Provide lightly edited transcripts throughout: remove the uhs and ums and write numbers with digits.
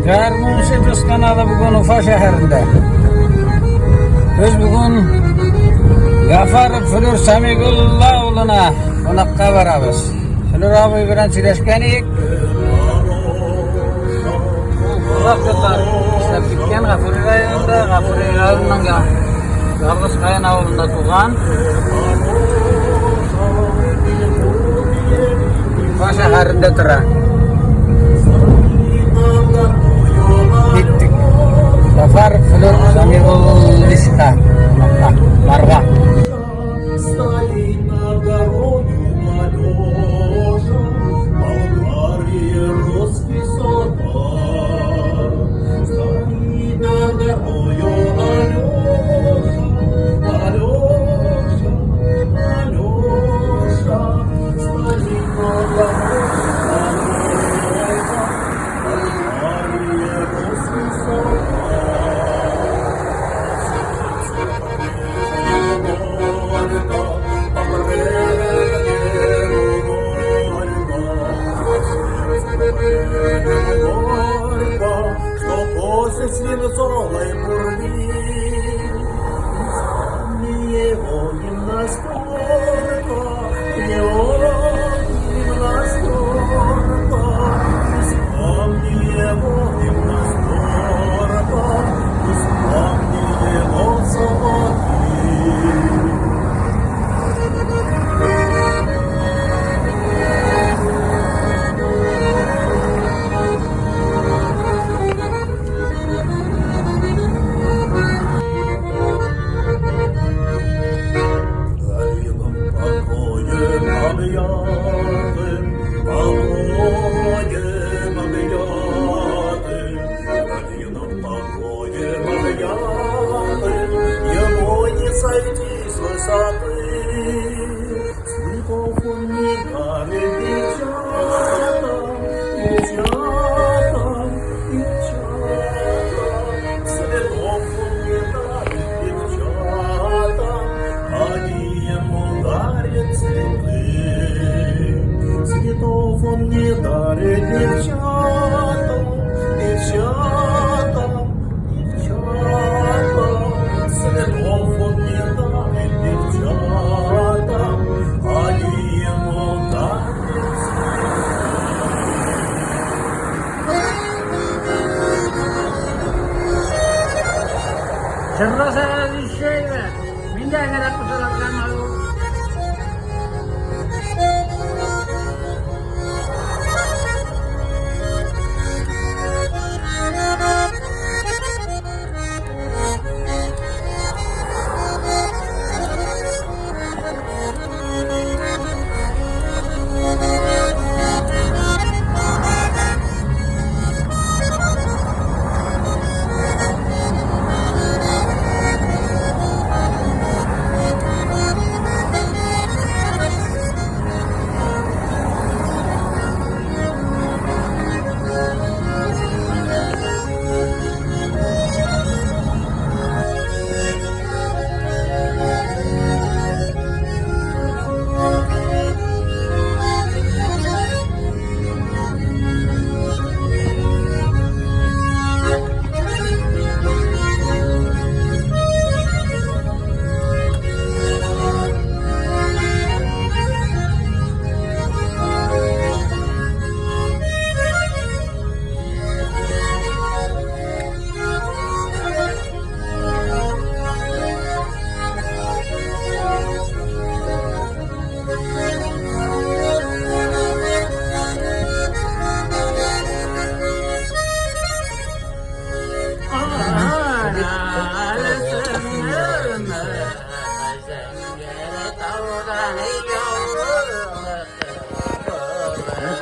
Гармунчы дус каналы бүген Уфа шәһәрендә. Без бүген Гафаров Флүр Самигулла улына кунакка барабыз. Флүр абый белән сөйләшкән идек. Озак еллар эшләп киткән Гафури районында, Гафури районының Ялгыз Каен авылында туган. Уфа шәһәрендә тора. Киттек. Сафар Флүр Самигулловичка кунакка барга. Стоит на дороге Алеша, Болгария, русский солдат. Стоит на дороге Алеша, Алеша, Алеша, стоит на дороге Алеша, Болгария, русский солдат. Что после свинцовой пурги его гимнастерка, его гимнастерка, вспомни его гимнастерка, вспомни его сапоги. Дарилом покоем объятым, покоем объятым, Дарилом покоем объятым, Ему не сойти с высоты. Цветов он не дарит девчатам, девчатам, девчатам. Цветов он не дарит девчатам, они ему дарят цветы. Цветов он не дарит девчатам, девчатам, девчатам. Цветов он не дарит девчатам, они ему дарят цветы. Җырласагыз еще әйбәт. Мин дә әзерәк кушыла беләм әле.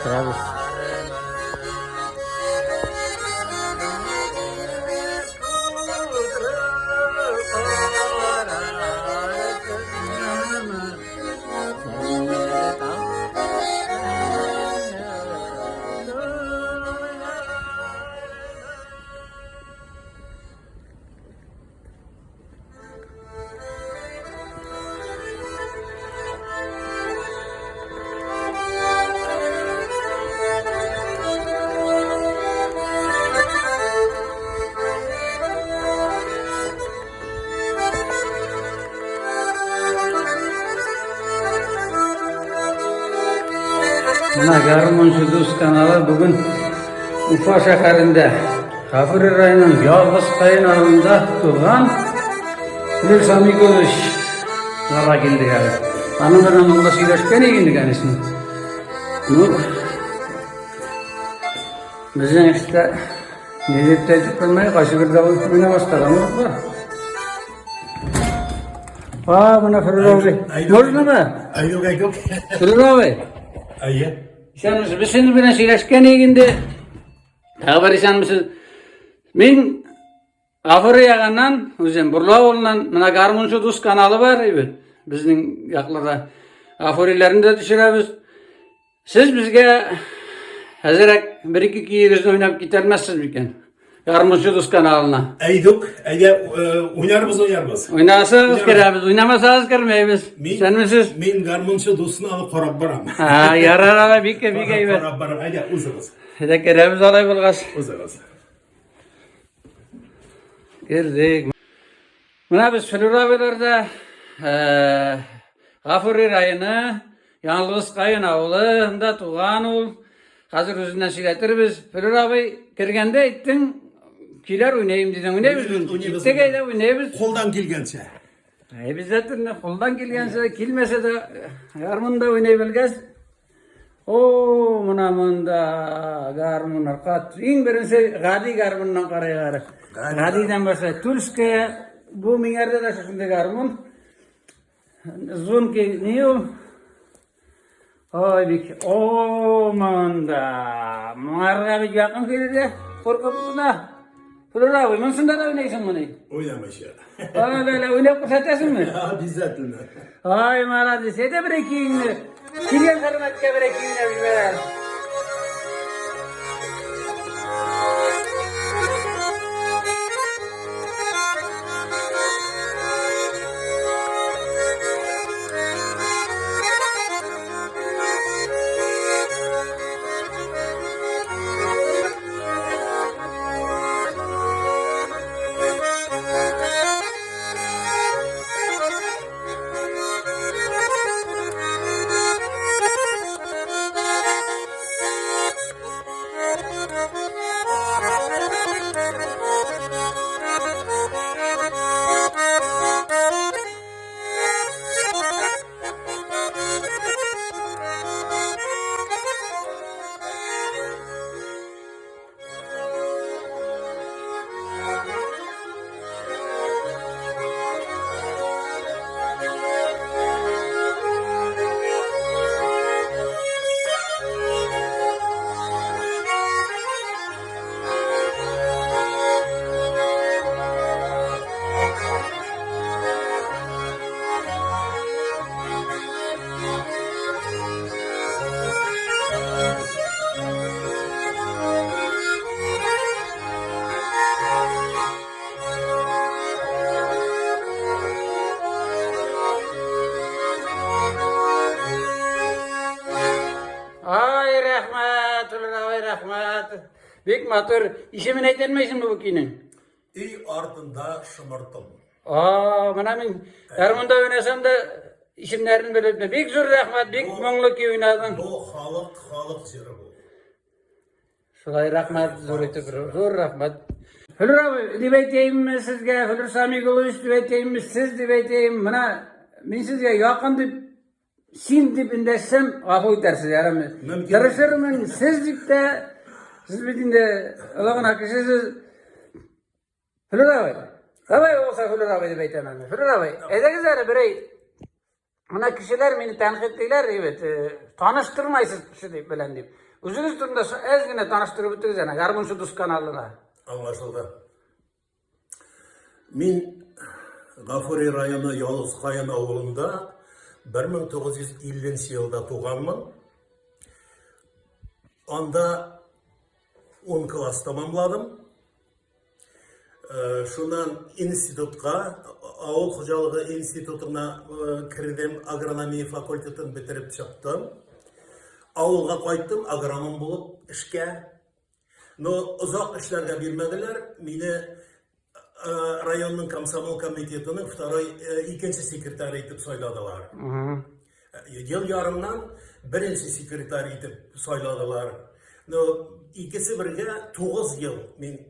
Торабыз. Менә Гармунчы дус каналы бүген Уфа шәһәрендә Гафури районының Ялгыз Каен авылында туган Флүр Самикович ларга килдек әле. Аның белән монда сөйләшкән идек инде, конечно. Ну, безнең эштә ни дип тә әйтеп белмәй, кайсы бер дә уйна башлаган бар. А, менә Флүр абый. Можно Әйдүк, әйдүк. Флүр абый. Әйе. Исәнмесез. Без синең белән сөйләшкән идек инде. Тагы бер исәнмесез. Мин Гафури ягыннан, үзем Бурла авылыннан, менә Гармунчы дус каналы бар бит. Безнең якларда Гафуриләрне дә төшерәбез. Сез безгә әзерәк бер-ике көегезне уйнап китәрмәссез микән? Гармунчы дус каналына. Әйдүк, әйдә, уйнарбыз, уйнарбыз. Уйнасагыз керәбез, уйнамасагыз кермәйбез. Исәнмесез? Мин гармунчы дусны алып карап барам. Ха, ярар алай, бик бик әйбәт. Карап барам, әйдә, узыгыз. Әйдә керәбез алай булгач. Узыгыз. Кердек. Менә без Флүр абыйларда Гафури районы Яңалгыз Каен авылында туган ул. Хәзер үзеннән сөйләтербез. Флүр абый, кергәндә әйттең, көйләр уйныйм дидең. Уйныйбыз. Уйныйбыз. Киттек әйдә уйныйбыз. Кулдан килгәнчә. Обязательно кулдан килгәнчә, килмәсә дә гармунда уйный белгәч, О, менә монда гармуннар. Кат. Иң беренче гади гармуннан карыйк әле. Гадидән башлай. Тульская, бу миңәрдә дә шушындый гармун. Звонкий ни ул? Ой, бик. О, монда. Моңарга бик якын килергә куркып гына. Флюр абый, монсында да уйныйсыңмыни? Уйнамыйча. Ай, лә, уйнап күрсәтәсеңме? Обязательно. Ай, молодец. Әйдә бер икеңне. Килгән хөрмәткә бер икеңне бирәр. Ай, рәхмәт, Ай, рәхмәт. Бик матур. Исемен әйтәлмәйсеңме бу көйнең? Өй артында шомыртым. А, менә мин гармунда уйнасам да исемнәрен белеп. Бик зур рәхмәт, бик моңлы көй уйнадың. Бу халык, халык җыры бу. Шулай рәхмәт, зур итеп, зур рәхмәт. Флүр абый, дип әйтәйемме сезгә, Флүр Самиголович дип әйтәйемме, сез дип әйтәйем. Менә мин сезгә якын дип, син дип эндәшсәм, гафу итәрсез, ярамы? Тырышырмын, сез дип тә, сез бит инде олы гына кешесез. Флүр абый, давай булса Флүр абый дип әйтәм әле. Флүр абый, әйдәгез әле берәй Менә кешеләр мине тәнкыйтьлиләр, бит, таныштырмайсыз кеше дип белән дип. Үзегез турында әз генә таныштырып үтегез әнә, Гармунчы дус каналына. Аңлашылды. Мин Гафури районы Ялгыз Каен авылында 1950 елда туганмын. Анда 10 класс тәмамладым. Э, шуннан институтка, авыл хуҗалыгы институтына э, кердем, агрономия факультетын бетереп чыктым. Авылга кайттым, агроном булып эшкә. Но озак эшләргә бирмәделәр. Мине э, районның комсомол комитетының второй, икенче секретаре итеп сайладылар. Ел ярымнан беренче секретарь итеп сайладылар. Но икесе бергә 9 ел мин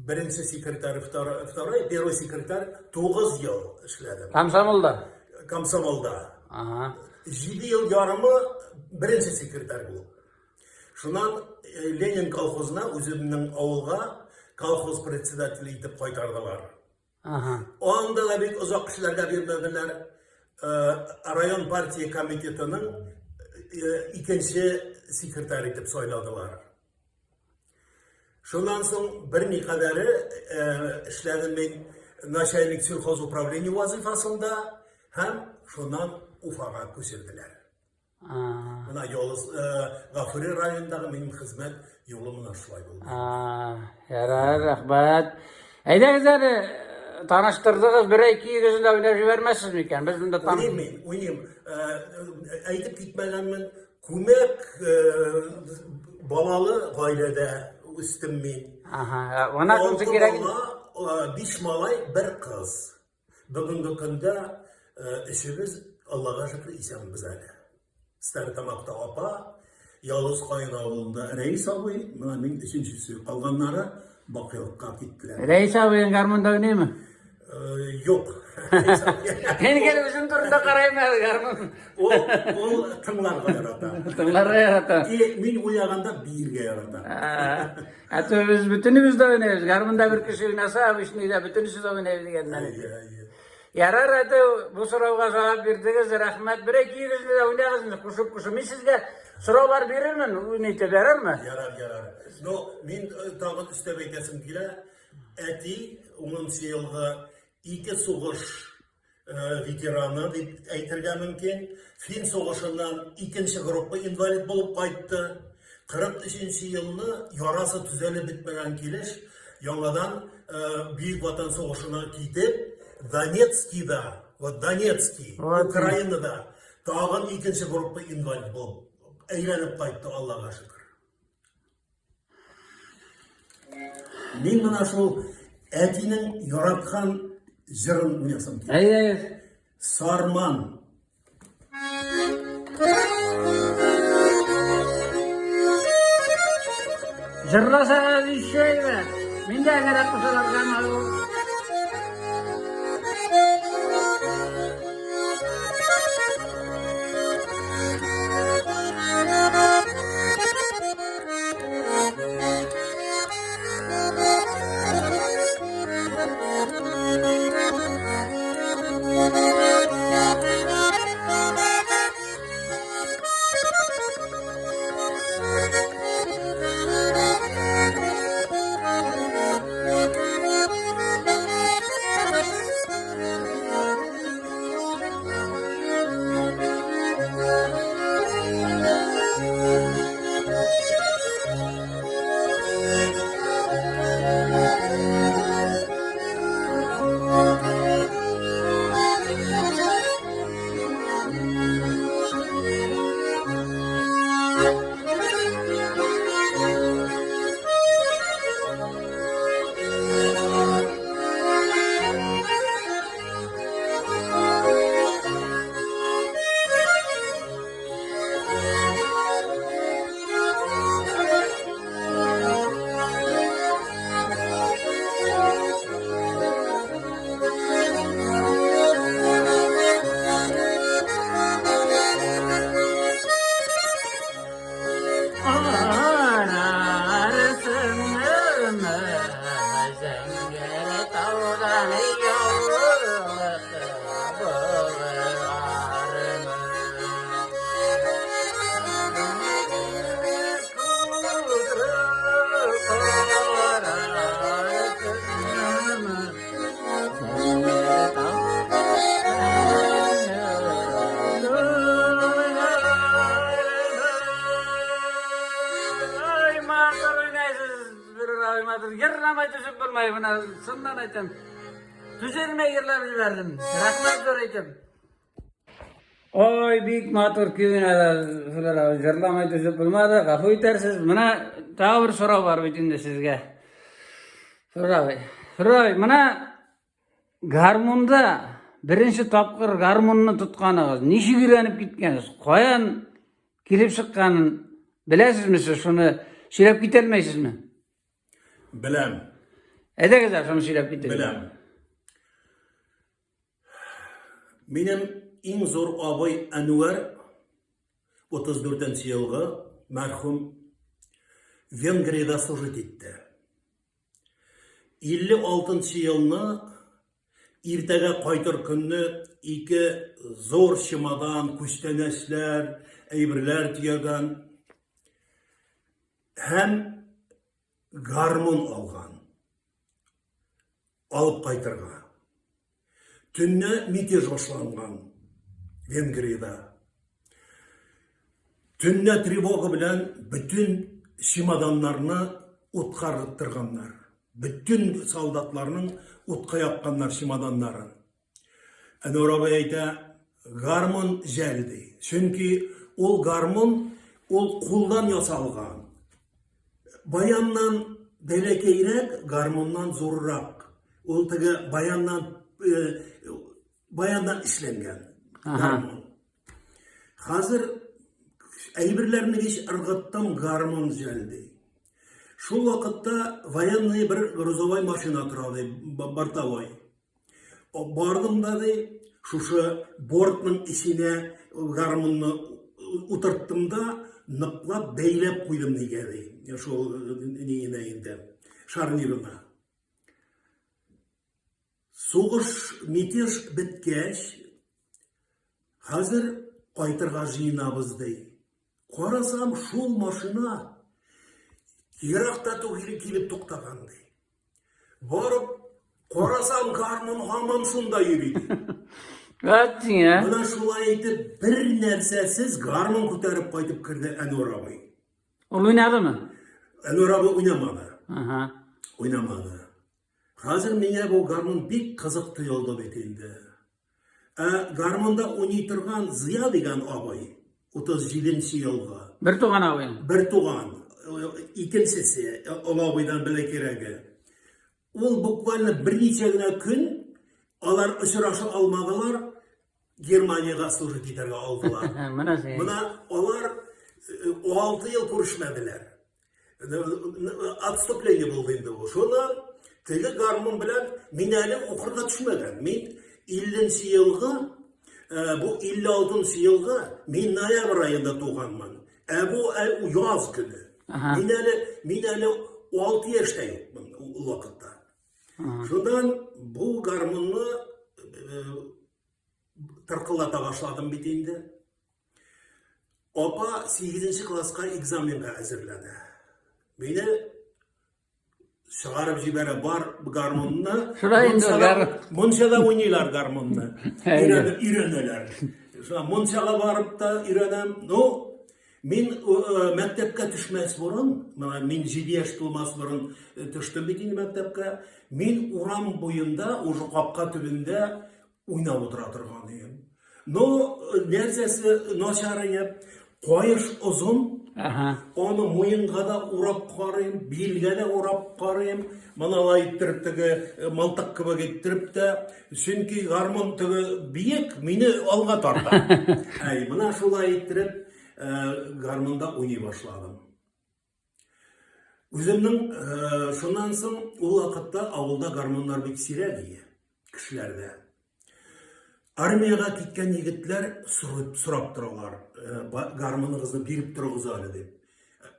беренче секретарь, второй, первый секретарь 9 ел эшләдем. Комсомолда? Комсомолда. Ага. 7 ел ярымы беренче секретарь булып. Шуннан Ленин колхозына үземнең авылга колхоз председателе итеп кайтардылар. Ага. Анда да бик озак кешеләргә бирмәделәр. Район партия комитетының икенче секретарь итеп сайладылар. Шуннан соң берникадәре эшләдем мин начальник сельхозуправления вазифасында һәм шуннан Уфага күчерделәр. Менә Ялыз Гафури районындагы минем хезмәт юлы менә шулай булды. Ярар, рәхмәт. Әйдәгез әле таныштырдыгыз, бер ике йөзен дә уйнап җибәрмәссез микән? Без монда таныш. Уйныйм мин, уйныйм. Әйтеп китмәгәнмен, күмәк балалы гаиләдә үстем мин. Ага, ана шунысы кирәк. Биш малай, бер кыз. Бүгенге көндә өчебез, Аллага шөкер, исәнбез әле. Стәрлетамакта апа, Ялгыз Каен авылында Рәис абый, менә мин өченчесе. Калганнары бакыйлыкка киттеләр. Рәис абыең гармунда уйныймы? Юк. Мин гел үзем турында карыйм әле гармун. Ул ул тыңларга ярата. Тыңларга ярата. И мин уйнаганда биергә ярата. Ә то без бөтенебез дә уйныйбыз. Гармунда бер кеше уйнаса, обычно өйдә бөтенесе дә уйный дигәннән. Ярар, әтү, бу сорауга җавап бирдегез, рәхмәт. Бер ике йөзне дә уйнагыз инде, кушып-кушып. Мин сезгә сораулар бирермен, уйный итеп, ярармы? Ярар, ярар. Но мин тагын өстәп әйтәсем килә. Әти унынчы елгы ике сугыш ветераны дип әйтергә мөмкин. Фин сугышыннан икенче группа инвалид булып кайтты. 43 елны ярасы төзәлеп бетмәгән килеш яңадан Бөек Ватан сугышына китеп, Донецкида, вот Донецкий, Украинада тагын икенче группа инвалид булып әйләнеп кайтты, Аллага шөкер. Мин менә шул әтинең яраткан җырын уйнасам килә. Әйдәгез. Сарман. Җырласагыз еще әйбәт. Мин дә әгәрәк кушылырга могу. Йырламай төшеп булмай, менә чыннан әйтәм. Түзелмәй йырлап җибәрдем. Рәхмәт зур әйтәм. Ой, бик матур көй уйнады. Флера абый, җырламай түзеп булмады. Гафу итәрсез. Менә тагы бер сорау бар бит инде сезгә. Флера абый. Флера абый, менә гармунда беренче тапкыр гармунны тотканыгыз, ничек өйрәнеп киткәнсез, каян килеп чыкканын беләсезме сез, шуны сөйләп китә алмыйсызмы? Беләм. Әйдәгез әле шуны сөйләп китегез. Беләм. Минем иң зур абый Әнвәр 34 нче елгы мәрхүм Венгриядә служить итте. 56 нчы елны иртәгә кайтыр көнне ике зур чемодан, күчтәнәчләр, әйберләр төягән һәм гармун алган. Алып кайтырга. Төнне мятеж башланган Венгриядә. Төнлә тревога белән бөтен чемоданнарны утка ыргыттырганнар. Бөтен солдатларның утка якканнар чемоданнарын. Әнвәр абый әйтә, гармун жәл ди. Чөнки ул гармун ул кулдан ясалган. Баяннан бәләкәйрәк, гармуннан зуррак. Ул теге баяннан э, баяннан эшләнгән гармун. Хәзер әйберләрне һич ыргыттым, гармун жәл ди. Шул вакытта военный бер грузовой машина тора ди, бортовой. Бардым да ди, шушы бортның эченә гармунны утырттым да, ныклап бәйләп куйдым нигә ди. Шул ниенә инде, шарнирына. Сугыш, мятеж беткәч, хәзер кайтырга җыенабыз ди. Карасам, шул машина еракта түгел килеп туктаган ди. Барып карасам, гармун һаман шунда йөри. Вәт син, ә? Менә шулай итеп бер нәрсәсез гармун күтәреп кайтып керде Әнвәр абый. Ул уйнадымы? Әнвәр абый уйнамады. Ага. Уйнамады. Хәзер миңа бу гармун бик кызык тоелды бит инде. Ә гармунда уйный торган Зыя дигән абый, 37 нче елгы. Бер туган абыең? Бер туган. Икенчесе, олы абыйдан бәләкәйрәге. Ул буквально берничә генә көн алар очраша алмадылар, Германиягә служить итәргә алдылар. Менә син. Менә алар 6 ел күрешмәделәр. Отступление булды инде бу. Шуны теге гармун белән мин әле укырга төшмәгән. Мин 50 елгы, бу 56 елгы, мин ноябрь аенда туганмын. Ә бу яз көне. Мин әле мин әле 6 яшьтә юкмын ул вакытта. Шуннан бу гармунны тыркылдата башладым бит инде. Апа 8 класска экзаменга әзерләнә. Мине чыгарып җибәрә бар гармунны. Шулай инде гар... Мунчада уйныйлар гармунны. Өйрәнеп өйрәнәләр. Шуңа мунчага барып та өйрәнәм. Ну, мин мәктәпкә төшмәс борын, менә мин 7 яшь тулмас борын төштем бит инде мәктәпкә. Мин урам буенда, уже капка төбендә уйнап утыра торган идем. Но нәрсәсе начар иде, каеш озын, Ага. Аны муенга да урап карыйм, билгә дә урап карыйм. Моны алай иттереп теге мылтык кебек иттереп тә, чөнки гармун теге биек мине алга тарта. Әй, менә шулай иттереп гармунда уйный башладым. Үземнең шуннан соң ул вакытта авылда гармуннар бик сирәк иде кешеләрдә. Армиягә киткән егетләр сорап торалар, гармуныгызны биреп торыгыз әле дип.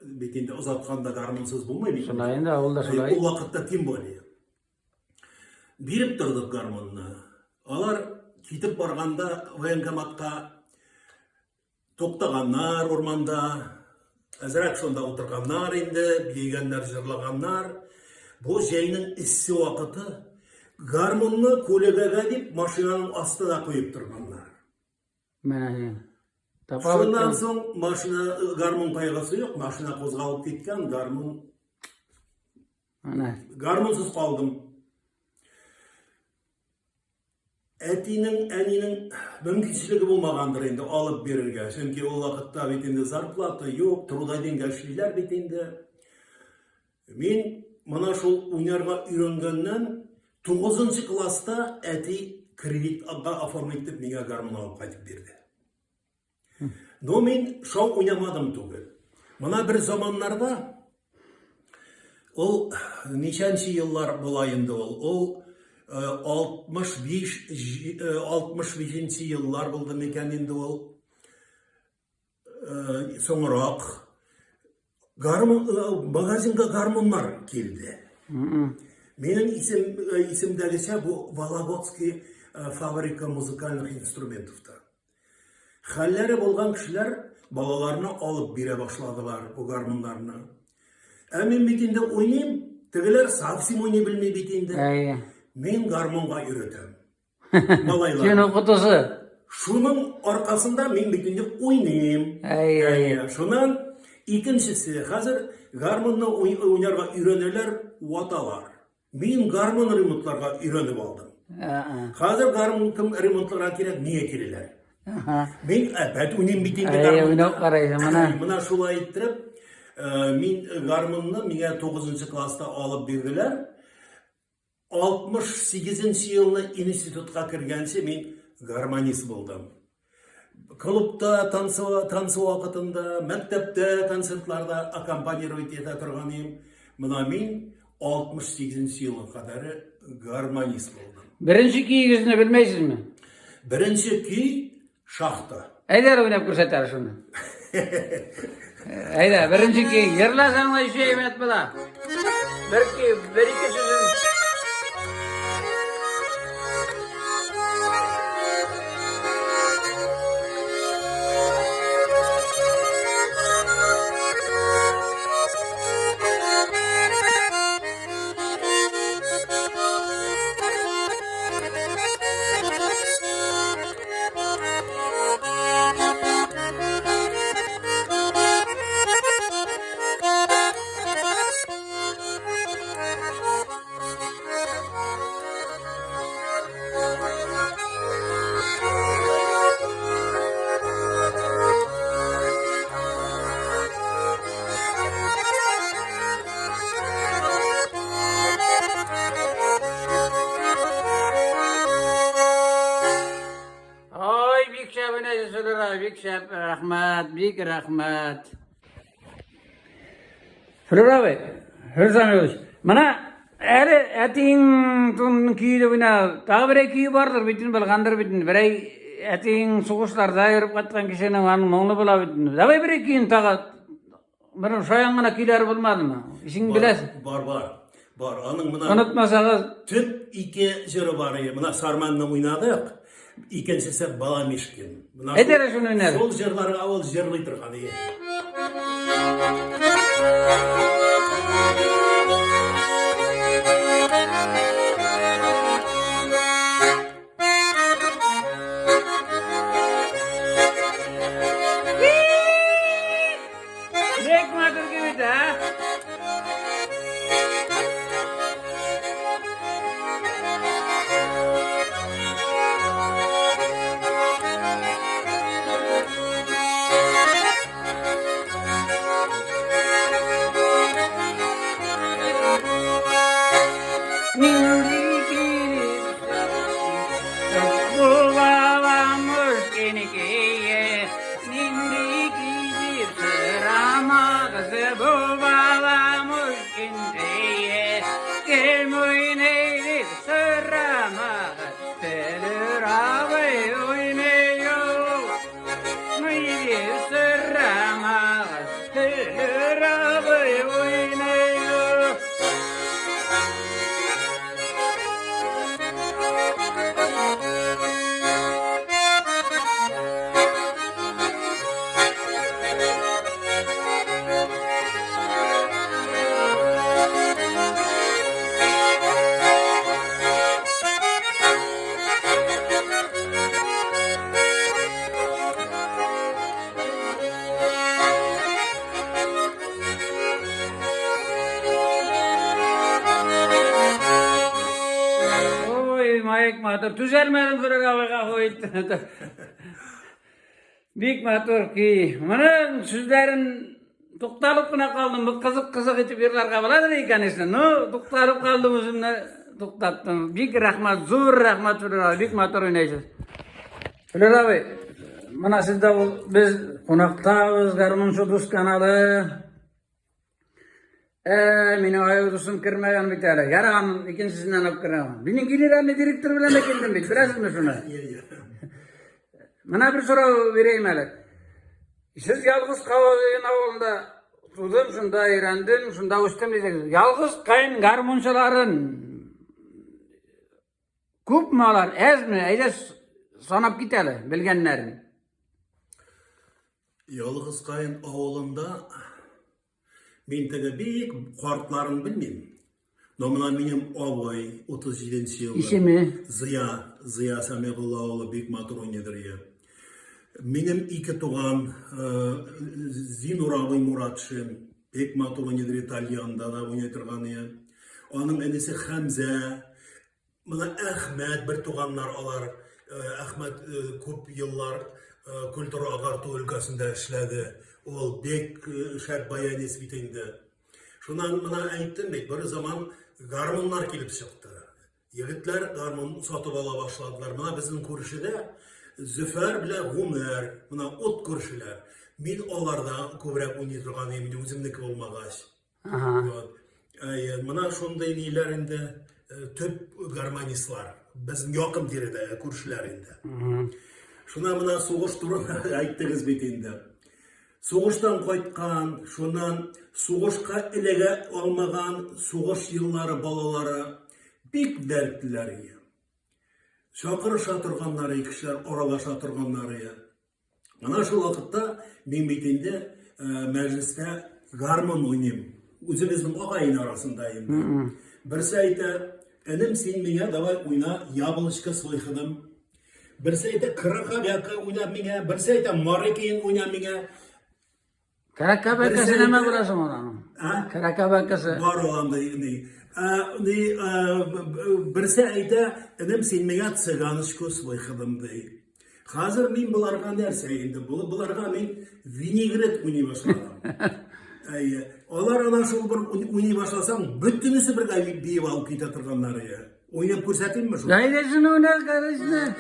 Бит инде озатканда гармунсыз булмый бит. Шулай инде авылда шулай. Ул вакытта тем более. Биреп тордык гармунны. Алар китеп барганда военкоматка Туктаганнар урманда, әзрәк шунда утырганнар инде, биегәннәр, җырлаганнар. Бу җәйнең эссе вакыты. Гармунны күләгәгә дип машинаның астына куеп торганнар. Менә. Шуннан соң машина гармун кайгысы юк, машина кузгалып киткән, гармун Менә. Гармунсыз калдым. Әтинең, әнинең мөмкинчелеге булмагандыр инде алып бирергә. Чөнки ул вакытта бит инде зарплата юк, трудоденьгә эшлиләр бит инде. Мин моны шул уйнарга өйрәнгәннән 9 класста әти кредитка оформить итеп миңа гармун алып кайтып бирде. Но мин шау уйнамадым түгел. Мына бер заманнарда ул ничәнче еллар була инде ул? Ул 65 65 еллар булды микән инде ул? Соңрак гармун магазинга гармуннар килде. Минем исем исемдәгечә бу Вологодский фабрика музыкальных инструментов-та. Хәлләре булган кешеләр балаларына алып бирә башладылар бу гармуннарны. Ә мин бит инде уйныйм, тегеләр совсем уйный белми бит инде. Әйе. Мин гармунга өйрәтәм. Малайлар. Син укытучы. Шуның аркасында мин бит инде уйныйм. Әйе, әйе. Шуннан икенчесе, хәзер гармунны уйнарга өйрәнәләр, ваталар. Мин гармун ремонтларга өйрәнеп алдым. Хәзер гармун кем ремонтларга кирәк, миңа киләләр. Мин әпәт уйныйм бит инде гармунда. Уйнап карыйсың, менә. Менә шулай иттереп, мин гармунны миңа 9 класста алып бирделәр. 68 елны институтка кергәнче мин гармонист булдым. Клубта танцы, танцы вакытында, мәктәптә концертларда аккомпанировать итә торган идем. Менә мин 68 елга кадәр гармонист булдым. Беренче көегезне белмәйсезме? Беренче көй шахта. Әйдә уйнап күрсәт әле шуны. Әйдә, беренче көй. Йырласаң да еще әйбәт була. Бер көй, бер ике сүзен. Ой, бик шәп уйнайсыз, Флюра, бик шәп, рәхмәт, бик рәхмәт. Флюра абый, Флюр Самилович, менә әле әтиең турының көе дә уйна, тагы берәй көе бардыр бит инде, булгандыр бит инде, берәй әтиең сугышларда йөреп кайткан кешенең аның моңлы була бит инде. Давай берәй көен тагы. Бер шаян гына көйләре булмадымы? Исең беләсең. Бар, бар. Бар. Аның менә Онытмасагыз, төп ике җыры бар иде. Менә Сарманны уйнадык. Икенчесе Баламишкин. Менә Әйдә әле шуны уйнадык. Шул җырларга ул җырлый торган иде. Бик матур кебек, а? Ой, Майк матур. Түзәлмәдем сорарга гафу ит. Бик матур көй. Моның сүзләрен тукталып кына калдым. Бу кызык-кызык итеп йырларга буладыр икән, конечно. Ну, тукталып калдым үземне. туктаттым. Бик рәхмәт, зур рәхмәт, Флюр абый, бик матур уйнайсыз. Флюр абый, менә сездә ул без кунактабыз, гармунчы дус каналы. Ә, минем аю дусым кермәгән бит әле. Яраган, икенчесеннән алып керәм. Минем генеральный директор белән дә килдем бит, беләсезме шуны? Менә бер сорау бирәйем әле. Сез ялгыз Кавазыен авылында тудым, шунда өйрәндем, шунда үстем дидегез. Ялгыз каен гармунчыларын күпме алар, әзме? Әйдә санап кит әле, белгәннәрен. Ялгыз каен авылында Мин теге бик картларын белмим. Но менә минем абый 37 нче елгы. Исеме? Зыя, Зыя Сәмигулла улы бик матур уйныйдыр ие. Минем ике туган Зинур абый Муратшин бик матур уйныйдыр, итальянда да уйный торган ие. Аның энесе Хәмзә, Менә Әхмәт, бер туганнар алар. Әхмәт күп еллар культура агарту өлкәсендә эшләде. Ул бик шәп баянист бит инде. Шуннан менә әйттем бит, бер заман гармуннар килеп чыкты. Егетләр гармун сатып ала башладылар. Менә безнең күршедә Зөфәр белән Гумәр, менә ут күршеләр. Мин аларда күбрәк уйный торган идем, инде үземнеке булмагач. Ага. Вот. Әйе, менә шундый ниләр инде төп гармонистлар. Безнең якын тирәдә күршеләр инде. Шуна менә сугыш турында әйттегез бит инде. Сугыштан кайткан, шуннан сугышка эләгә алмаган сугыш еллары балалары бик дәртлеләр иде. Чакырыша торганнары, кешеләр аралаша торганнары. Менә шул вакытта мин бит инде мәҗлестә гармун уйныйм. Үзебезнең агайны арасында инде. Берсе әйтә, энем, син миңа давай уйна яблочко с выходом. Берсе әйтә, краховяка уйна миңа, берсе әйтә, марыкин уйна миңа. Кракабакасы нәмә була соң ул аның? А? Кракабакасы. Бар ул андый ни. Ни, берсе әйтә, энем, син миңа цыганочку с выходом ди. Хәзер мин боларга нәрсә инде? Боларга мин винегрет уйный башладым. Әйе. Алар ана шул бер уйный башласаң, бөтенесе бергә биеп алып китә торганнар. Уйнап күрсәтимме шул? Әйдә шуны уйна, карышны.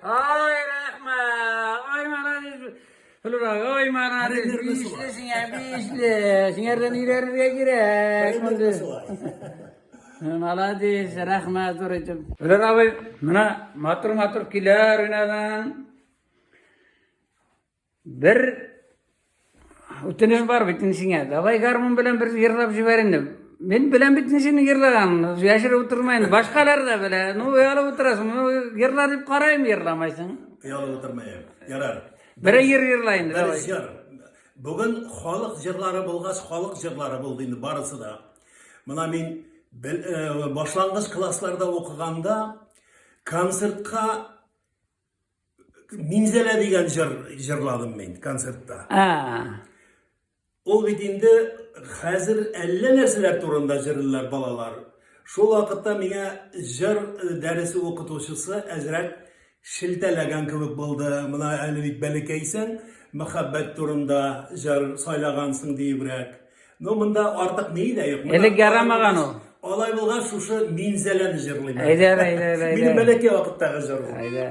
Ай, рәхмәт! Ай, молодец! Флюра, ой, молодец! Бишле сиңа, бишле! Сиңардан өйрәнергә кирәк. Молодец, рәхмәт зур итеп. Флер абый, менә матур-матур көйләр уйнадың. Бер үтенеч бар бит инде сиңа. Давай гармун белән бер йырлап җибәр инде. Мин беләм бит инде синең йырлаганыңны. Яшереп утырма инде. Башкалар да белә. Ну, оялып утырасың. Ну, йырла дип карыйм, йырламайсың. Оялып утырмыйм. Ярар. Бер йыр йырла инде, Бер давай. җыр. Бүген халык җырлары булгач, халык җырлары булды инде барысы да. Менә мин башлангыч классларда укыганда концертка Минзәлә дигән җыр җырладым мин концертта. А. Ул бит инде хәзер әллә нәрсәләр турында җырлыйлар балалар. Шул вакытта миңа җыр дәресе укытучысы әзрәк шелтәләгән кебек булды. Менә әле бит бәләкәйсең, мәхәббәт турында җыр сайлагансың диебрәк. Ну, монда артык ни дә юк. Элек ярамаган ул. Алай булгач, шушы Минзәләне җырлыйм. Әйдә, әйдә, әйдә. Минем бәләкәй вакыттагы җыр ул. Әйдә.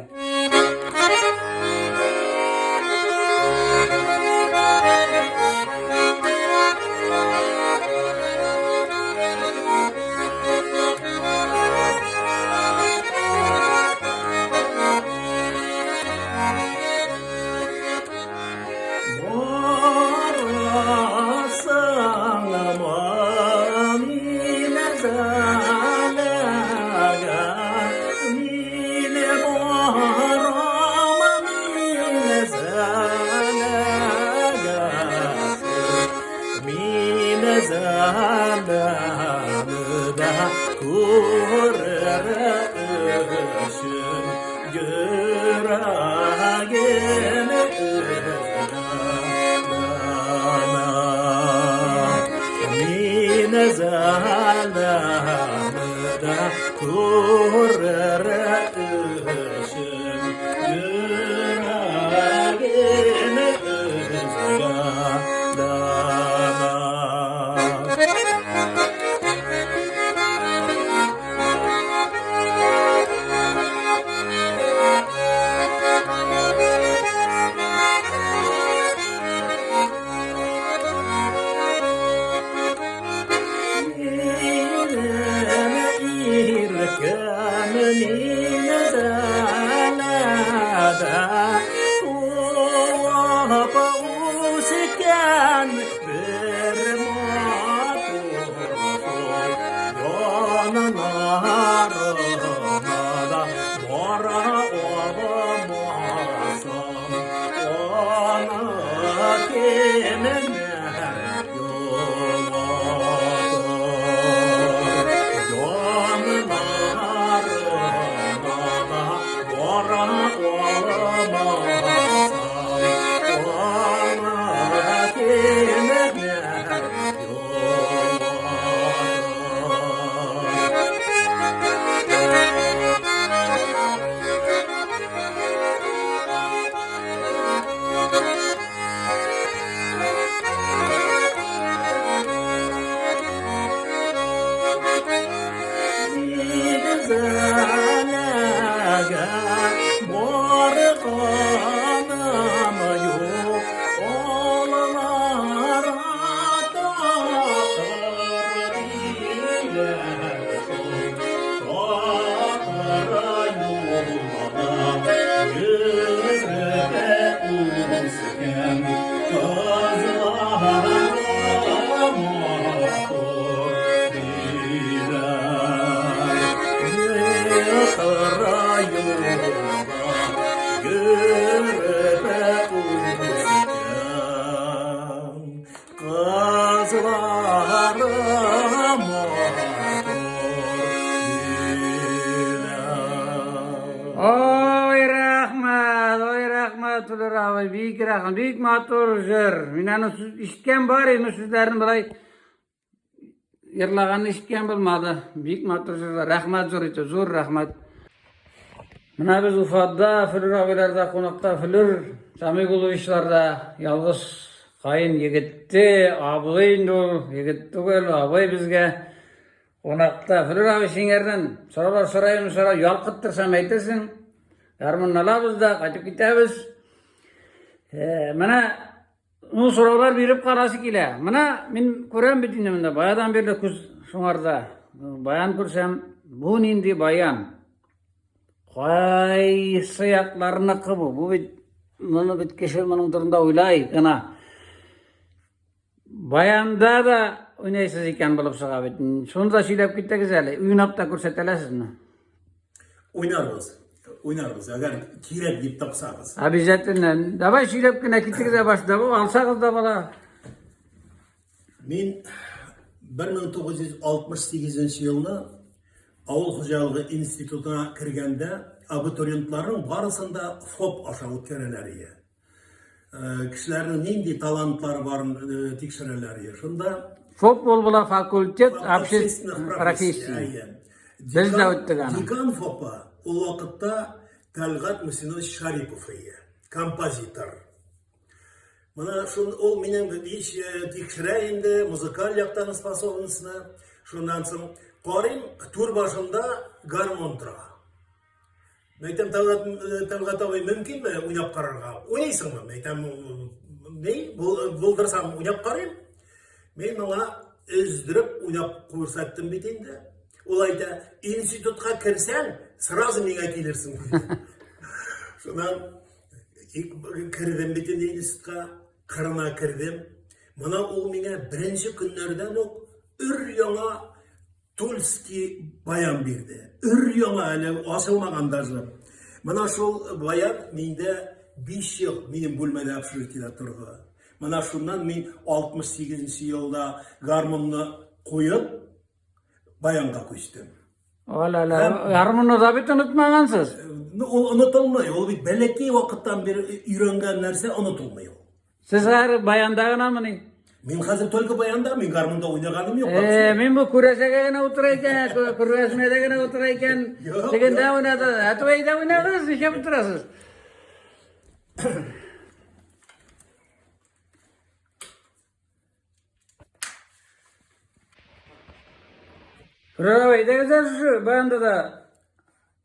Ой, рәхмәт, ой, рәхмәт, Флюр абый, бик рәхмәт, бик матур җыр. Мин аны ишеткән бар, инде сүзләрен болай йырлаганны ишеткән булмады. Бик матур җырлар. Рәхмәт зур итеп, зур рәхмәт. Менә без Уфада, Флюр абыйларда кунакта, Флюр Самигуловичларда ялгыз каен егетте, абый инде ул, егет түгел, абый безгә кунакта. Флюр абый сиңәрдән сораулар сорыйм, сорау ялкыттырсам әйтерсең. Гармунны алабыз да кайтып китәбез. Менә ну сораулар биреп карасы килә. Менә мин күрәм бит инде монда баядан бирле күз шуңарда. Баян күрсәм, бу нинди баян? Кайсы якларыныкы бу? Бу бит моны бит кеше моның турында уйлай гына. Баянда да уйнайсыз икән булып чыга бит. Шуны да сөйләп киттегез әле. Уйнап та күрсәтәләсезме? Уйнарбыз. Уйнарбыз, әгәр кирәк дип тапсагыз. Обязательно. Давай сөйләп кенә киттегез дә башта. Алсагыз да бала. Мин 1968 елны авыл хуҗалыгы институтына кергәндә абитуриентларның барысын да ФОП аша үткәрәләр иде. Кешеләрнең нинди талантлары барын тикшерәләр иде. Шунда ФОП ул була факультет общественных профессий. Без дә үттек аны. Декан ФОПа ул вакытта Тәлгать Мусинович Шарипов иде, композитор. Менә шул ул минем һич тикшерә инде музыкаль яктан способностьны. Шуннан соң карыйм, түр башында гармун тора. Мәйтәм, Тәлгать, Тәлгать абый, мөмкинме уйнап карарга? Уйныйсыңмы? Мәйтәм, ни, булдырсам уйнап карыйм. Мин моңа өздереп уйнап күрсәттем бит инде. Ул әйтә, институтка керсәң, сразу миңа килерсең. Шуннан Кердем бит инде институтка, кырына кердем. Мына ул миңа беренче көннәрдән үк өр-яңа Тульский баян бирде. Өр-яңа әле ачылмаган даже. Мына шул баян миндә 5 ел минем бүлмәдә общежитиедә торды. Мына шуннан мин 68 елда гармунны куеп баянга күчтем. Ола-ла, гармунны да бит онытмагансыз. Ну, ул онытылмый, ул бит бәләкәй вакыттан бире өйрәнгән нәрсә онытылмый ул. Сез хәзер баянда гынамыни? Мин хәзер только баянда, мин гармунда уйнаганым юк. Э, мин бу күрәзәгә генә утыра икән, күргәзмәдә генә утыра икән. Тегендә уйнады, ә то әйдә уйнагыз, нишләп утырасыз? Фролов, әйдәгез әле шушы баянда да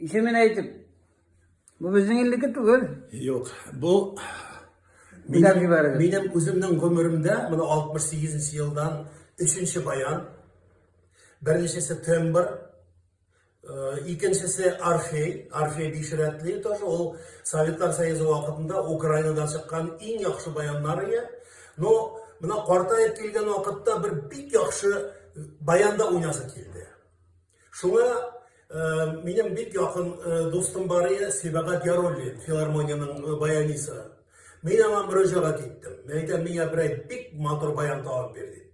исемен әйтеп. Бу безнең илнеке түгел. Юк, бу минем, минем үземнең гомеремдә, менә 68 елдан өченче баян. Беренчесе тембр, Икенчесе Орфей, Орфей биш рәтле тоже, ул Советлар Союзы вакытында Украинадан чыккан иң яхшы баяннар ие. Но менә картаеп килгән вакытта бер бик яхшы баянда уйнасы килде. Шуңа минем бик якын дустым бар иде, Сибагат Яруллин, филармониянең баянисы. Мин аңа мөрәҗәгать иттем. Мин әйтәм, миңа берәй бик матур баян табып бир дип.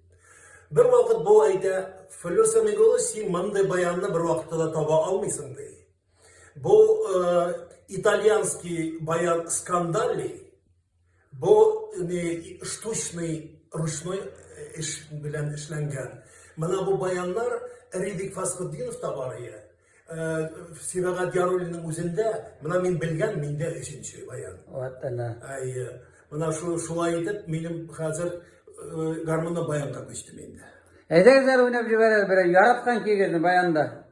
Бер вакыт бу әйтә, Флюр Сәмигуллович, син мондый баянны бер вакытта да таба алмыйсың, ди. Бу итальянский баян скандальный, бу не штучный ручной эш белән эшләнгән. Менә бу баяннар Ридик Фасхутдиновта бар иде. Сибагат Яруллинның үзендә, менә мин белгән, миндә өченче баян. Вот әнә. Әйе. Менә шу шулай итеп минем хәзер гармунда баянга күчтем инде. Әйдәгез әле уйнап җибәрәле берәр яраткан көегезне баянда.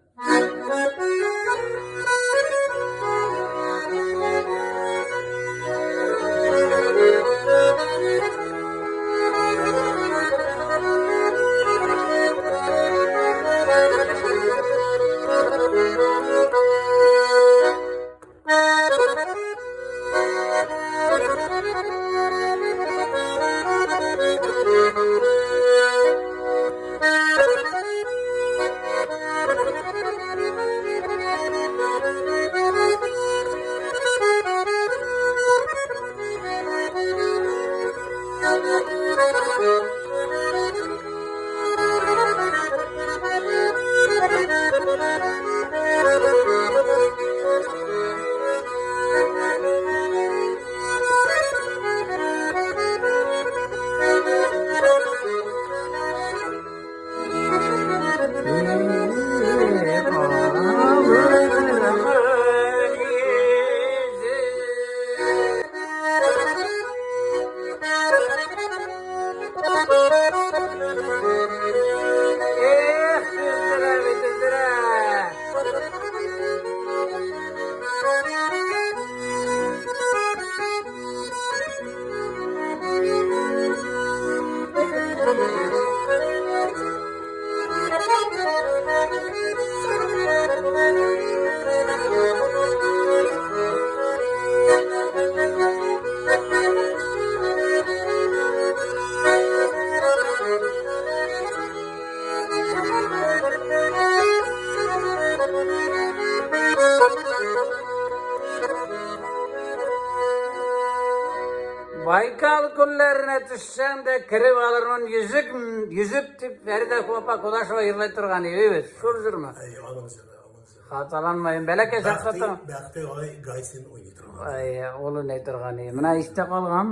Байкал күлләренә төшсәм дә кереп алырмын йөзек, йөзеп дип Фәридә апа Кудашева йырлай торган иде бит. Шул җырмы? Әй, аның җыры, аның җыры. Хаталанмыйм. Бәләкәй чакта Бәхти, тор. Бәхти агай Гайсин уйный торган. Ай, ул уйный торган иде. Менә истә калган.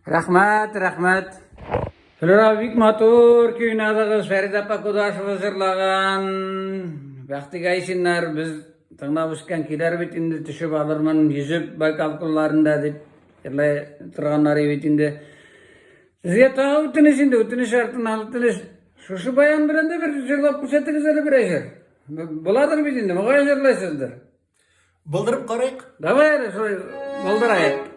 Рәхмәт, рәхмәт. Флюра бик матур көй уйнадыгыз. Фәридә апа Кудашева җырлаган. Бәхти Гайсиннар без тыңлап үскән көйләр бит инде төшеп алырмын, йөзеп Байкал кулларында дип җырлай торганнар бит инде. Сезгә тагы үтенеч инде, үтенеч артыннан үтенеч. Шушы баян белән дә бер җырлап күрсәтегез әле берәр җыр. Буладыр бит инде, мөгаен җырлайсыздыр. Булдырып карыйк. Давай әле шулай булдырайык.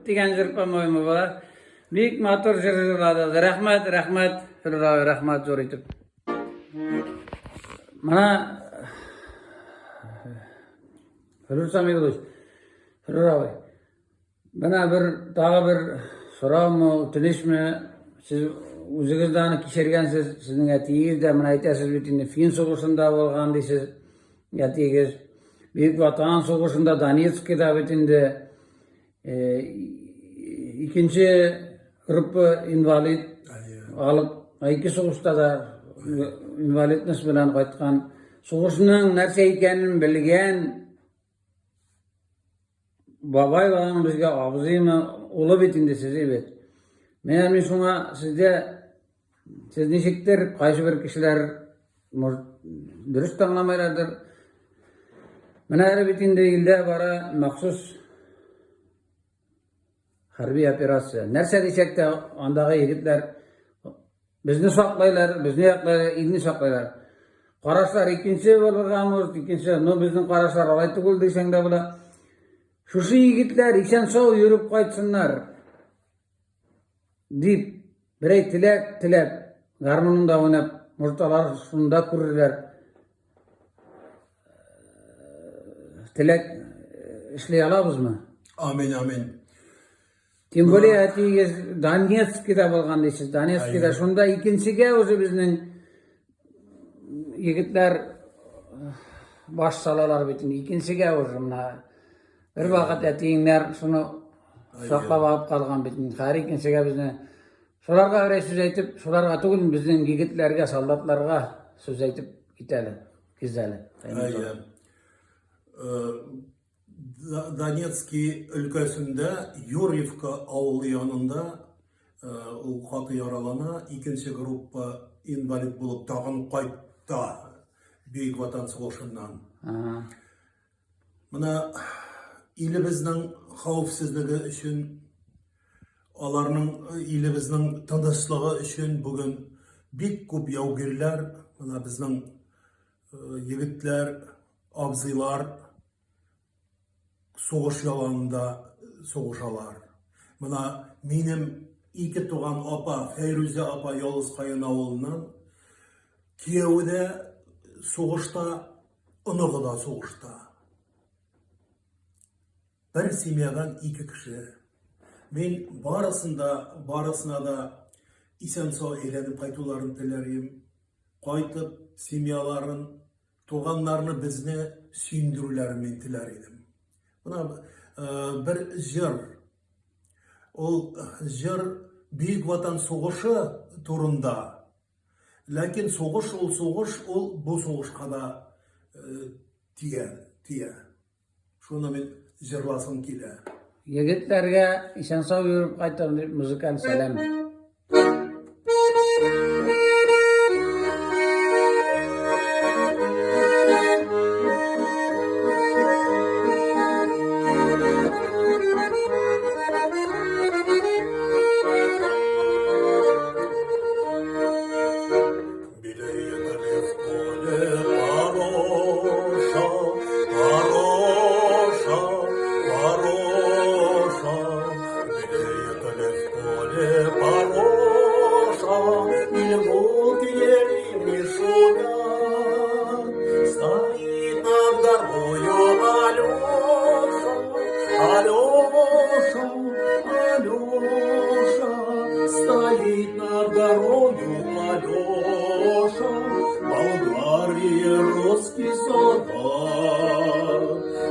дигән җыр, по-моему, була. Бик матур җыр җырладыгыз. Рәхмәт, рәхмәт, Флүр абый, рәхмәт зур итеп. Менә Флүр Самилович, Флүр абый, менә бер тагы бер сораумы, үтенечме? Сез үзегез дә аны кичергәнсез, сезнең әтиегез дә менә әйтәсез бит инде фин сугышында булган дисез, әтиегез. Бөек Ватан сугышында Донецкида бит инде э, икенче группа инвалид алып, ике сугышта да инвалидность белән кайткан. Сугышның нәрсә икәнен белгән Бабай баланың безгә абзыймы, улы бит инде сез бит. Менә мин шуңа сездә сез ничектер кайсы бер кешеләр может дөрес тә аңламайлардыр. Менә әле бит инде илдә бара махсус хәрби операция. Нәрсә дисәк тә, андагы егетләр безне саклайлар, безне яклайлар, илне саклайлар. Карашлар икенче булырга может, икенче, но безнең карашлар алай түгел дисәң дә була. Шушы егетләр исән-сау йөреп кайтсыннар дип, берәй теләк теләп, гармунында уйнап, может, алар шунда күрерләр. Теләк эшли алабызмы? Амин, амин. Тем более әтиегез Донецкида булган дисез. Донецкида шунда икенчегә уже безнең егетләр баш салалар бит инде. Икенчегә уже менә бер вакыт әтиеңнәр шуны саклап алып калган бит инде. Хәер икенчегә безне шуларга берәй сүз әйтеп, шуларга түгел, безнең егетләргә, солдатларга сүз әйтеп китәле, кизәле. Әйе. Донецкий өлкәсендә Юрьевка авылы янында ул каты яралана, икенче группа инвалид булып тагын кайта Бөек Ватан сугышыннан. Менә илебезнең хәвефсезлеге өчен, аларның илебезнең тынычлыгы өчен бүген бик күп яугирләр, менә безнең егетләр, абзыйлар сугыш яланында сугышалар. Менә минем ике туган апа, Фәйрүзә апа Ялыз Каен авылыннан, кияве дә сугышта, оныгы да сугышта. Бер семьядан ике кеше. Мин барысын да, барысына да исән-сау әйләнеп кайтуларын теләр идем. Кайтып, семьяларын, туганнарны безне сөендерүләрен мин теләр идем. Менә э, бер җыр. Ул җыр Бөек Ватан сугышы турында. Ләкин сугыш ул сугыш, ул бу сугышка да э, тия, тия. Шуны мин җырласым килә. Егетләргә исән-сау йөреп кайтам дип музыкаль сәлам. Стоит над горою Алеша, Болгарии русский солдат.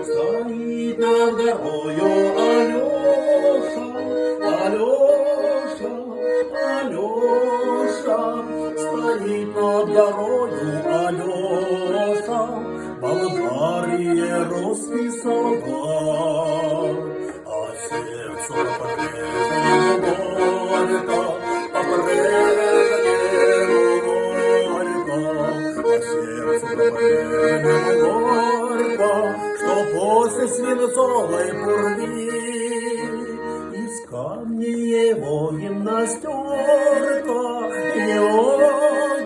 Стоит над горою Алеша, Алеша, Алеша, Стоит над горою Алеша, Болгарии русский солдат. А сердцу по-прежнему горько, по-прежнему горько, а сердцу по-прежнему горько, что после свинцовой пурги из камня его гимнастерка, его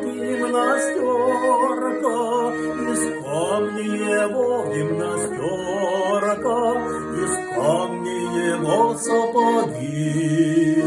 гимнастерка, из камня его гимнастерка, из камня его его сапоги.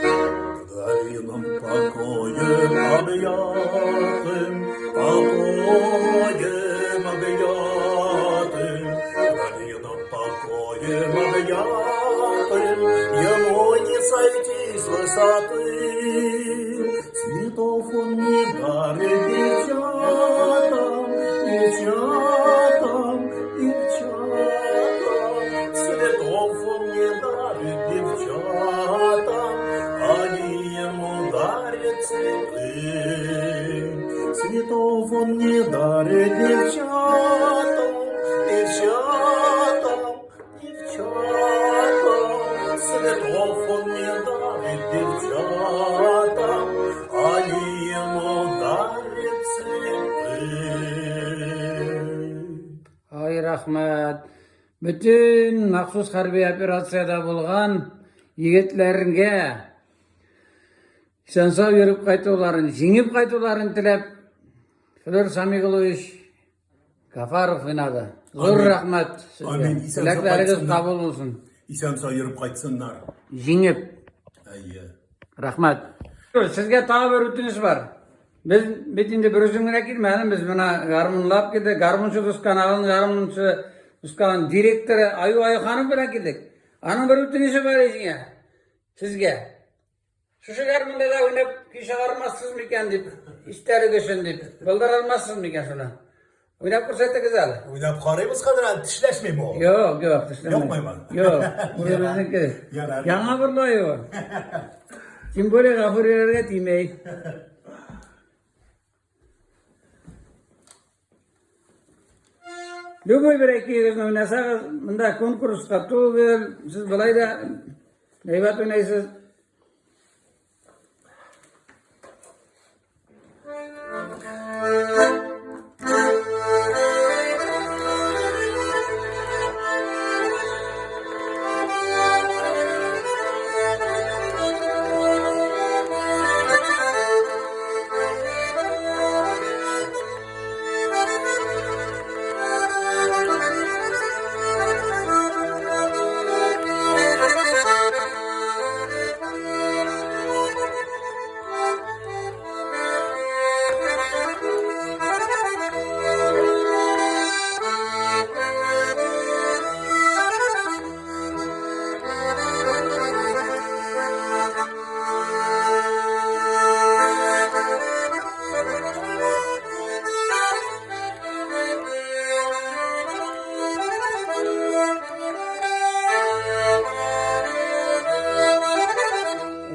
Долинам покоем объятым, покоем объятым, долинам покоем объятым, ему не сойти с высоты. Цветов он не дарит девчатам, девчатам, девчатам. Цветов он не дарит девчатам, они ему дарят цветы. Цветов он не дарит девчатам, девчатам, девчатам. Цветов он не дарит девчатам, они ему дарят цветы. Ай, рәхмәт. Бөтен махсус хәрби операциядә булган егетләргә исән-сау йөреп кайтуларын, җиңеп кайтуларын теләп, Флер Самиглович Гафаров уйнады. Зур Амин. рәхмәт сезгә. Амин. Исән-сау Теләкләрегез кайтсыннар. кабул булсын. Исән-сау йөреп кайтсыннар. Җиңеп. Әйе. Рәхмәт. Сезгә тагы бер үтенеч бар. Без бит инде бер үзем генә килмәдем, без менә гармунлап килдек. Гармунчы дус каналының гармунчы дус каналының директоры Аю Аюханов белән килдек. Аның бер үтенече бар үзеңә. Сезгә. Шушы гармунда да уйнап көй чыгармассыз микән дип, истәлек өчен дип, булдыра алмассыз микән шуны? Уйнап күрсәтегез әле. Уйнап карыйбыз хәзер, әле тешләшмиме ул? Юк, юк, тешләмәй. Юкмыймы? Юк, бу безнеке. Ярар. Яңа бурлай ул. Тем более Гафуриләргә тимәй. Любой бер икегезне уйнасагыз, монда конкурска түгел, сез болай да әйбәт уйнайсыз.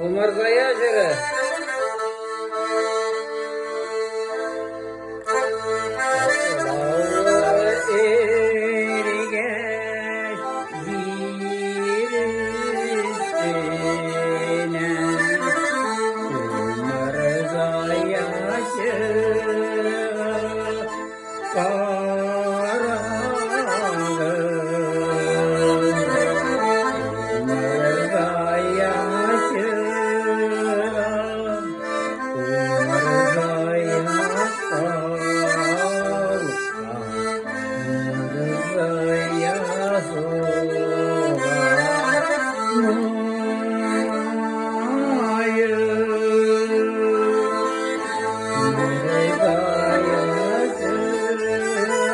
Умырзая җыры. Эрегәч җир өстенә Умырзая чыга карагыз. Умырзая чыга, Умырзая калка, Умырзая суга мае. Умырзая чыга.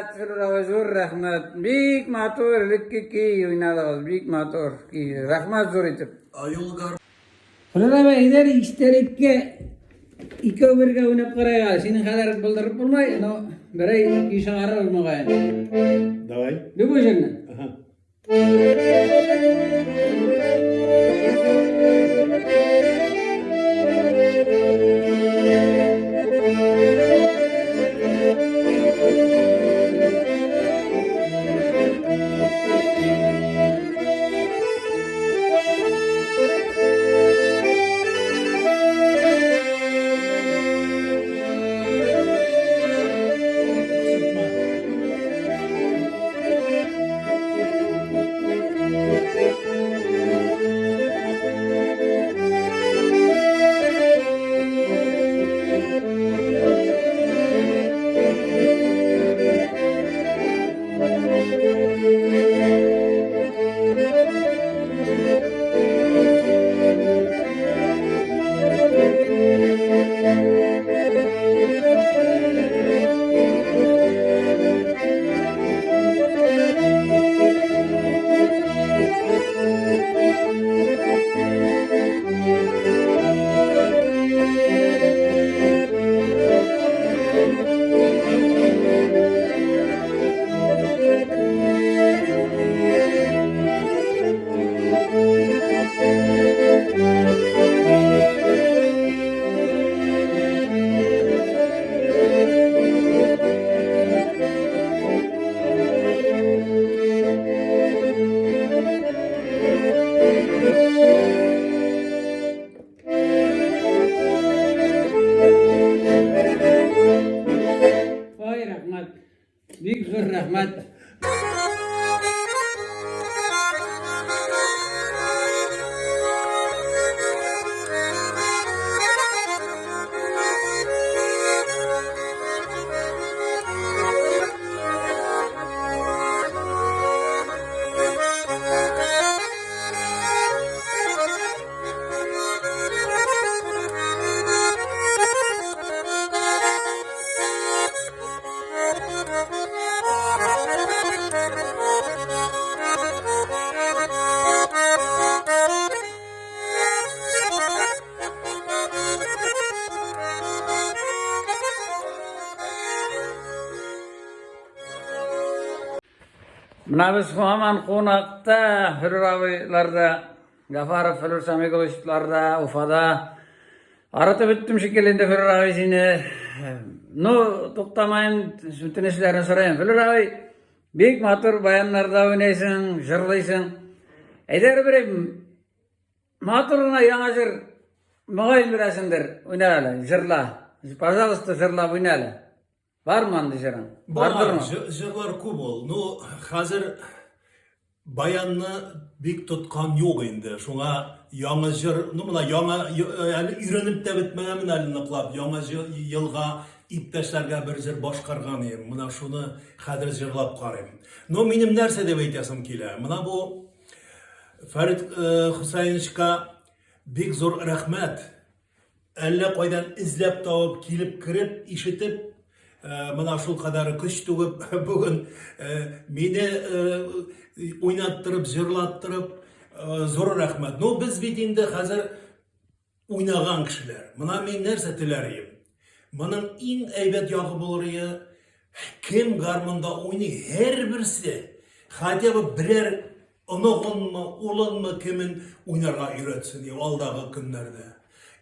Рәхмәт, Флүр абый, зур рәхмәт. Бик матур элекке көй уйнадыгыз, бик матур көй. Рәхмәт зур итеп. Аюлгар. Флүр абый, әйдәр истәлеккә икәү бергә уйнап карыйк әле. Синең кадәр булдырып булмай, но берәй көй чыгарырбыз мөгаен. Давай. Любой җырны. Ага. Ой, рәхмәт. Бик зур рәхмәт. Менә без һаман кунакта, Флүр абыйларда, Гафаров Флүр Самиговичларда, Уфада. Арытып беттем шикелле инде Флүр абый сине. Ну, туктамайым, үтенечләрен сорыйм. Флүр абый, бик матур баяннарда уйныйсың, җырлыйсың. Әйдә бер матур гына яңа җыр мөгаен беләсеңдер, уйна әле, җырла. Пожалуйста, җырлап уйна әле. Бармы андый җырың? Бар, Бардырмы? җырлар күп ул. Ну, хәзер баянны бик тоткан юк инде. Шуңа яңа җыр, ну менә яңа әле өйрәнеп тә бетмәгәнмен әле ныклап. Яңа елга иптәшләргә бер җыр башкарган идем. Менә шуны хәзер җырлап карыйм. Но минем нәрсә дип әйтәсем килә? Менә бу Фәрит Хусаиновичка бик зур рәхмәт. Әллә кайдан эзләп табып, килеп кереп, ишетеп, менә шул кадәр көч түгеп, бүген мине уйнаттырып, җырлаттырып, зур рәхмәт. Ну, без бит инде хәзер уйнаган кешеләр. Менә мин нәрсә теләр идем. Моның иң әйбәт ягы булыр иде, кем гармунда уйный, һәрберсе хотя бы берәр Оныгынмы, улынмы, кемен уйнарга өйрәтсен и алдагы көннәрдә.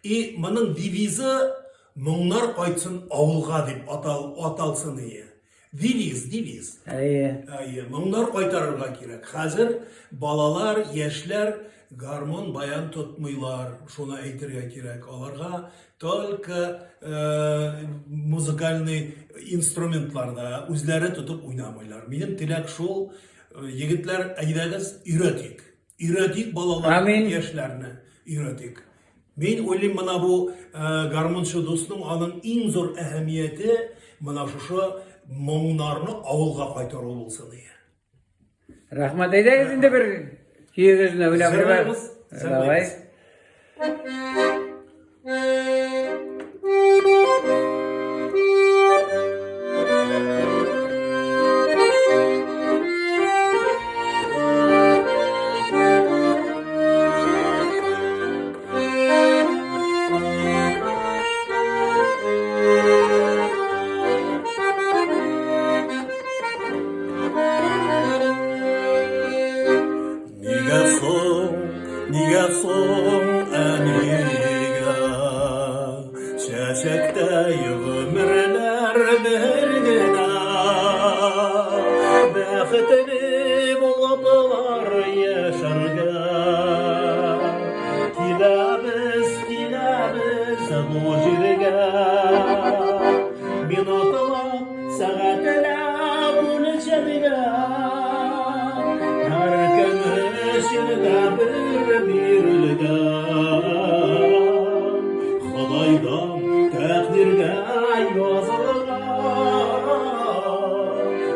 И моның девизы Моңнар кайтсын авылга дип атал, аталсын ие. Девиз, девиз. Әйе. Әйе, моңнар кайтарырга кирәк. Хәзер балалар, яшьләр гармун, баян тотмыйлар. Шуны әйтергә кирәк. Аларга только э, музыкальный инструментларда үзләре тотып уйнамыйлар. Минем теләк шул, Егетләр, әйдәгез, өйрәтик. Өйрәтик балаларны, яшьләрне өйрәтик. Мин уйлыйм, менә бу гармунчы дусның аның иң зур әһәмияте менә шушы моңнарны авылга кайтару булсын ие. Рәхмәт, әйдәгез инде бер көегезне уйлап җибәрегез. Давай. Бу җиргә. Минутылап, сәгатьләп үлчәнгән, Һәркем өчен дә бер бирелгән. Ходайдан тәкъдиргә язылган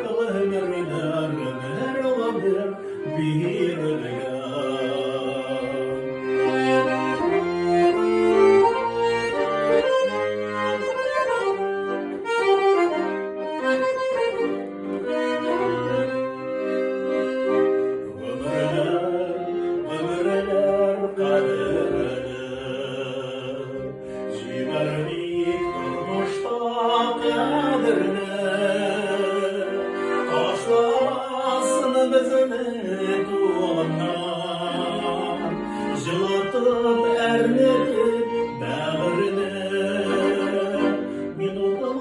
Гомерләр гомер гомер бирелгән. Гомерләр, гомерләр кадерле, Җибәрмик тормышта кадерне. Ташламасын безне туганнар, Җылытып, әрнетеп бәгырьне. Минутлап,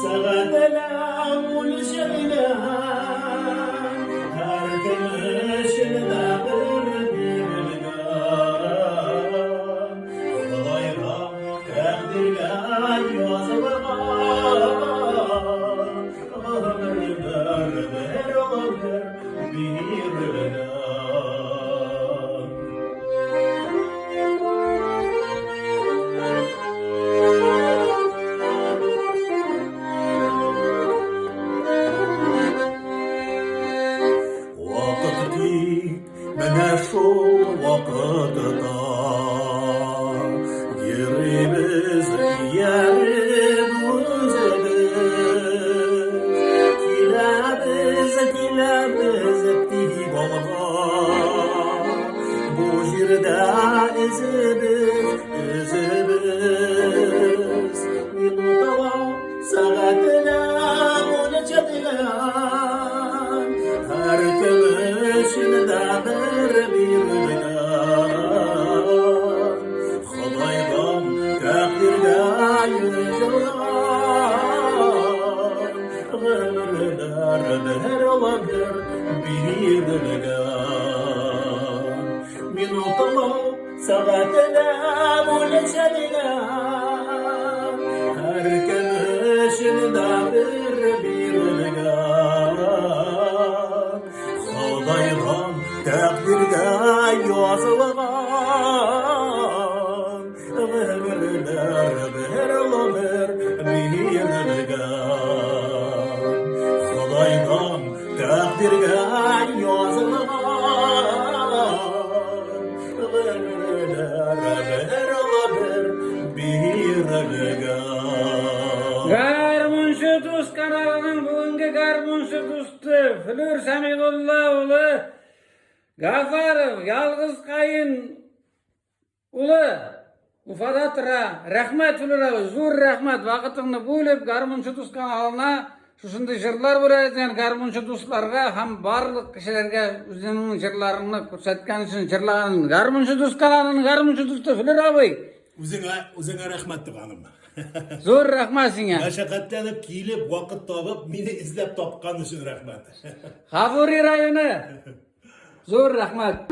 сәгатьләп үлчәнгән, Һәркем өчен дә бер бирелгән. Ходайга, тәкъдиргә язылган, Гомерләр бер гомер бирелгән. Вакыт тик менә шул вакытта Йөрибез ияреп үзебез. Киләбез, киләбез тик алга. Бу җирдә эзебез, эзебез. Минутала, сәгатенә үлчәтелгән, Һәркем өчен дә бер бирелгән. Ходайдан тәкъдиргә язылган, Гомерләр бер гомер бирелгән. Минутылап, сәгатьләп үлчәлгән, Һәркем өчен дә бер бирелгән. Ходайдан тәкъдиргә язылган, Гомерләр бер гомер бирелгән. Ходайдан тәкъдиргә язылган, Гомерләр бер гомер бирелгән. Гармунчы дус каналының бүгенге гармунчы дусты Флүр Сәмигулла улы Гафаров, ялгыз каен улы Уфада тора. Рәхмәт, Флүр абый, зур рәхмәт. Вакытыңны бүлеп, гармунчы дус каналына шушындый җырлар бүләк иткән гармунчы дусларга һәм барлык кешеләргә үзеңнең җырларыңны күрсәткән өчен җырлаган гармунчы дус каналының гармунчы дусты Флүр абый. Үзеңә, үзеңә рәхмәт, туганым. Зур рәхмәт сиңа. Мәшәкатьләнеп килеп, вакыт табып, мине эзләп тапкан өчен рәхмәт. Гафури районы. Зур рәхмәт.